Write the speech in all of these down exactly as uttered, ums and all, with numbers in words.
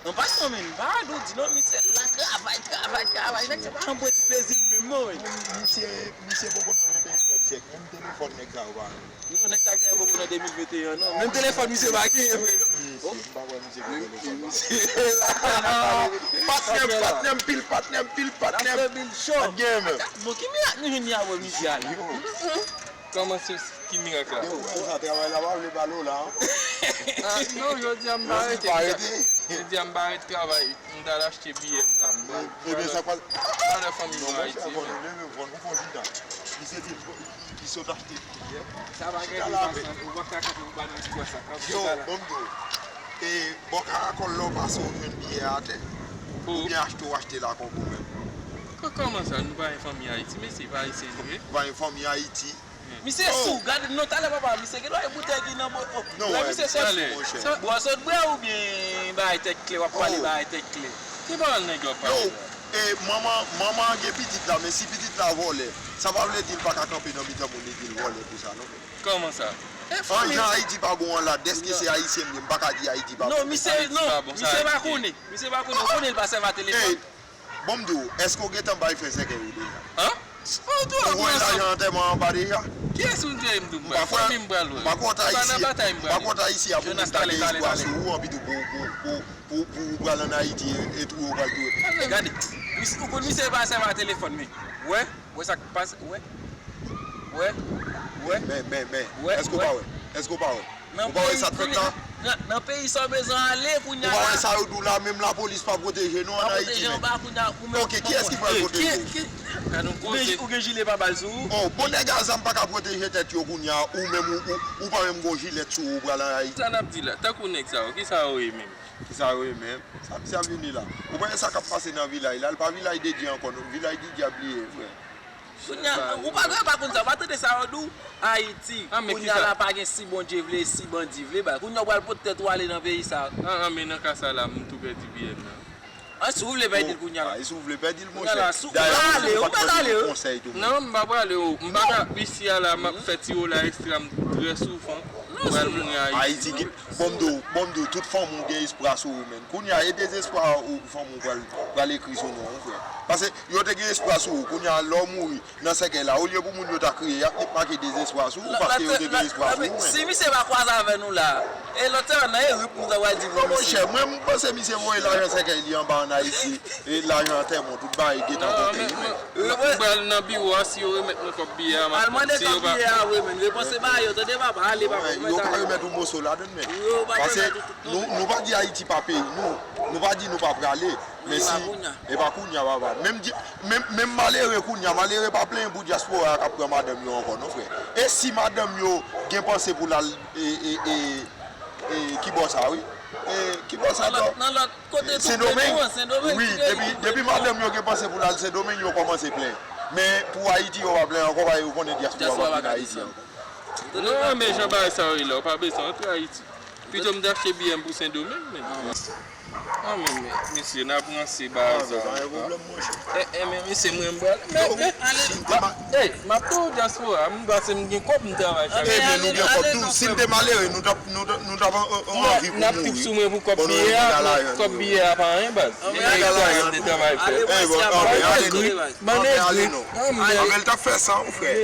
Non, pa sa menm, pa di non, misye la travay, travay, travay. Nèg sa pa janm pran ti plezi l menm non, wi. Misye, misye poko nan venteyinyèm syèk, menm telefòn nèg sa yo pa renmen. Non, nèg sa gen poko nan de mil venteyen non. Menm telefòn misye pa genyen vre non. Patnè m, patnè m, pil patnè m, pil patnè m. N ap fè bil cho. Pa t gen menm. Bon, ki mirak nou jwenn li a wè misye a la? Kòman se ki mirak la? Yo, wè sa, travay la pa vle pale w la, an. Ah, non, jodi a m pa rete. Jodi a m pa rete travay. M t al achte biyè m la. M pral, m pral wè fanmi mwen Ayiti. Bon, nou leve, bon, nou fon chita. Misye di l, li sot achte biyè. Sa pa gen pase, ou pa ka kanpe pou ba nan ti bwa sa. Yo, bon, m di w. E, bò Karakòl la, w pase, w jwenn biyè atè. Oubyen achte, w achte lakòb ou menm. Kò-, kòman sa, nou pa gen fanmi Ayiti? Mesye, pa ayisyen nou ye? Nou pa gen fanmi Ayiti. Misye sou, gade non talè papa, misye gen dwa e boutèy ki nan bo-, oh, non, wè, misye sot. Bwè sot bwè oubyen bagay tèt klè, w ap pale bagay tèt klè. Ki pawòl nèg yo ap pale la? Yo, e, manman, manman an gen pitit la, men si pitit la vòlè, sa pa vle di l pa ka kanpe nan mitan moun li di l vòlè pou sa non. Kòman sa? An jan Ayiti pa bon an la, dèske se ayisyen m ye, m pa ka di Ayiti pa bon. Non, misye, non, misye pa konnen. Misye pa konnen, ou konnen l pa sèvi a telefòn. Bon, m di w, èske w gentan bay frè Sèkèy ou deja? An? Ou voye lajan antèman an ba deja? Kiyès ou te m tou bay? Fanmi m pral wè. M pa kwè w ta isi, m pa kwè w ta isi a pou moun ta gen espwa sou ou, anpi tou pou, pou, pou, pou, pou ou pral ann Ayiti e, e touye w pral touye. Gade, ou konn misye pa sèvi a telefòn, men. Wè, wè sa k pase, wè. Wè, wè. Men, men, men, èske w pa wè? Èske w pa wè? Ou pa wè sa k fèt la? Nan, nan peyi sa w bezwen ale kounye a la. Ou pa wè sa yo di w la, menm lapolis pa pwoteje nou ann Ayiti, men. Ok, kiyès ki pral pwoteje w? Ou gen, ou gen jile pa bal sou ou? Oh, bon, nèg a zam pa ka pwoteje tèt yo kounye a, ou menm, ou, ou, ou pa menm gon jilèt sou ou, ou pral ann Ayiti. Sa n ap di la, tankou nèg sa yo, kisa yo ye menm? Kisa yo ye menm? Sa misye ap vini la. Ou pa wè sa k ap pase nan vilaj la, l pa vilaj de Dye ankò, non, vilaj di dyab li ye, frè. Kounye a, ou pa, ou pa konn sa, ou pa tande sa yo di w? Ayiti, kounye a la pa gen si Bondye vle, si bandi vle, ba, kounye a w pral pote tèt ou ale nan peyi sa. An, an, men nan ka sa la, m tou pèdi biyè m nan. An, si w vle pèdi l kounye a la. Ay, si w vle pèdi l, monchè. Dayè, ou pa t ka swiv konsèy tou. Non, m pa prale, o. M pa ka, isi a la, m ap fè ti wola ekstra, m trè souvan. Ou pral mouri Ayiti. Bon, m di w, bon, m di w, tout fanmi w gen espwa sou ou, menn. Kounye a, e dezespwa ou fanmi w pral, pral ekri sou non w, frè. Paske yo te gen espwa sou ou. Kounye a, lè w mouri nan sèkèy la, olye pou moun yo ta kriye, y ap met make dezespwa sou ou, paske yo te gen espwa sou ou, menn. Si misye pa kwaze avè nou la, e lòt semèn nan, e rip nou ta pral di pou misye. Non, monchè, mwen, m panse misye voye lajan sèkèy li anba ann Ayiti, e lajan antèman, tout bagay gentan konpli, wi, menn. M pral nan biwo a, si yo remèt mwen kòb biyè a, m ap pran. Al mande kòb biyè a vre, menn. Repanse ba yo, tande papa, ale papa. Yo ka remèt ou moso ladann, menn. Paske nou, nou pa di Ayiti pa peyi nou. Nou pa di nou pa prale. Men si, e pa kounye a, papa. Menm, menm, menm malere kounye a, malere pa plenyen pou dyaspora a k ap pran madanm yo ankò, non, frè. E si madanm yo gen panse pou l al, e, e, e, e, ki bò sa, wi? E, ki bò sa, nan lòt, nan lòt kote tou, Sendomeng. Wi, depi, depi madanm yo gen panse pou l al Sendomeng, yo kòmanse plenyen. Men pou Ayiti, yo pa plenyen ankò, paske yo konnen dyaspora p ap vin Ayiti ankò. Non, men jan bagay sa yo ye la, ou pa bezwen antre Ayiti. Pito m t achte biyè m pou Sendomeng, menn. An, men, men, mesye, n ap ranse bagay sa yo. Pa gen pwoblèm, monchè. E, e, men, mesye, mwen, m pral, men, men, ale, e, m ap tou dyaspora, m panse m gen kòb, m travay chak jou. E, men, nou gen kòb tou. Si n te malere, nou t ap, nou t ap, nou t ap an, an, anvi pou mouri. N ap trip sou mwen pou kòb biyè a, kòb biyè a pa anyen, baz. E, travay m te travay fè. E, bon, anben, ale non. Anben, ale non. Anben, l t ap fè san, wi, frè.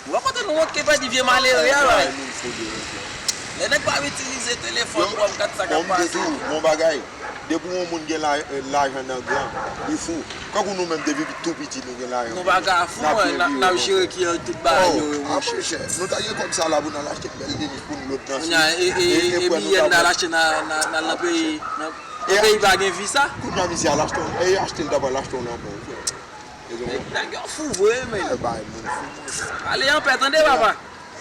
Ou wè kote nou wont ke pèdi vye malere a, bay. Lè nèg pa itilize telefòn pou wè kat sa k ap pase. Bon, m di tou, bon bagay. Depi yon moun gen la-, lajan nan gran, li fou. Kankou nou menm, depi tou piti, nou gen lajan. Nou pa ka fou, n ap jere ki tout bagay yo, monchè. Nou ta gen kòb sa la pou n al achte bèl tenis pou n lòt nan sou. Kounye a, e, e, e biyè n al achte nan, nan, nan, nan peyi, nan, nan peyi pa gen visa. Kounye a, misye al achte, e achte l ta pral achte yon lanmò, frè. Nèg yo fou vre, men. E bay moun fou, monchè. Ale anpè, tande, papa.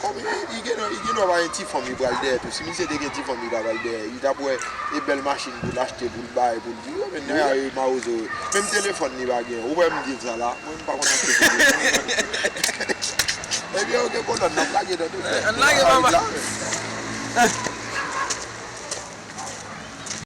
Kòm li, li gen, li gen dwa pa gen ti fanm, li pral dèyè tou. Si misye te gen ti fanm, li pa pral dèyè. Li t ap wè e bèl machin pou l achte, pou l bay, pou l di, yo, men nèg a yo mawozo. Menm telefòn li pa gen. Ou wè m di l sa la? Mwen, m pa konn achte telefòn. Ebyen, oke, kolòn, n ap lage nan tou. Ann lage, papa.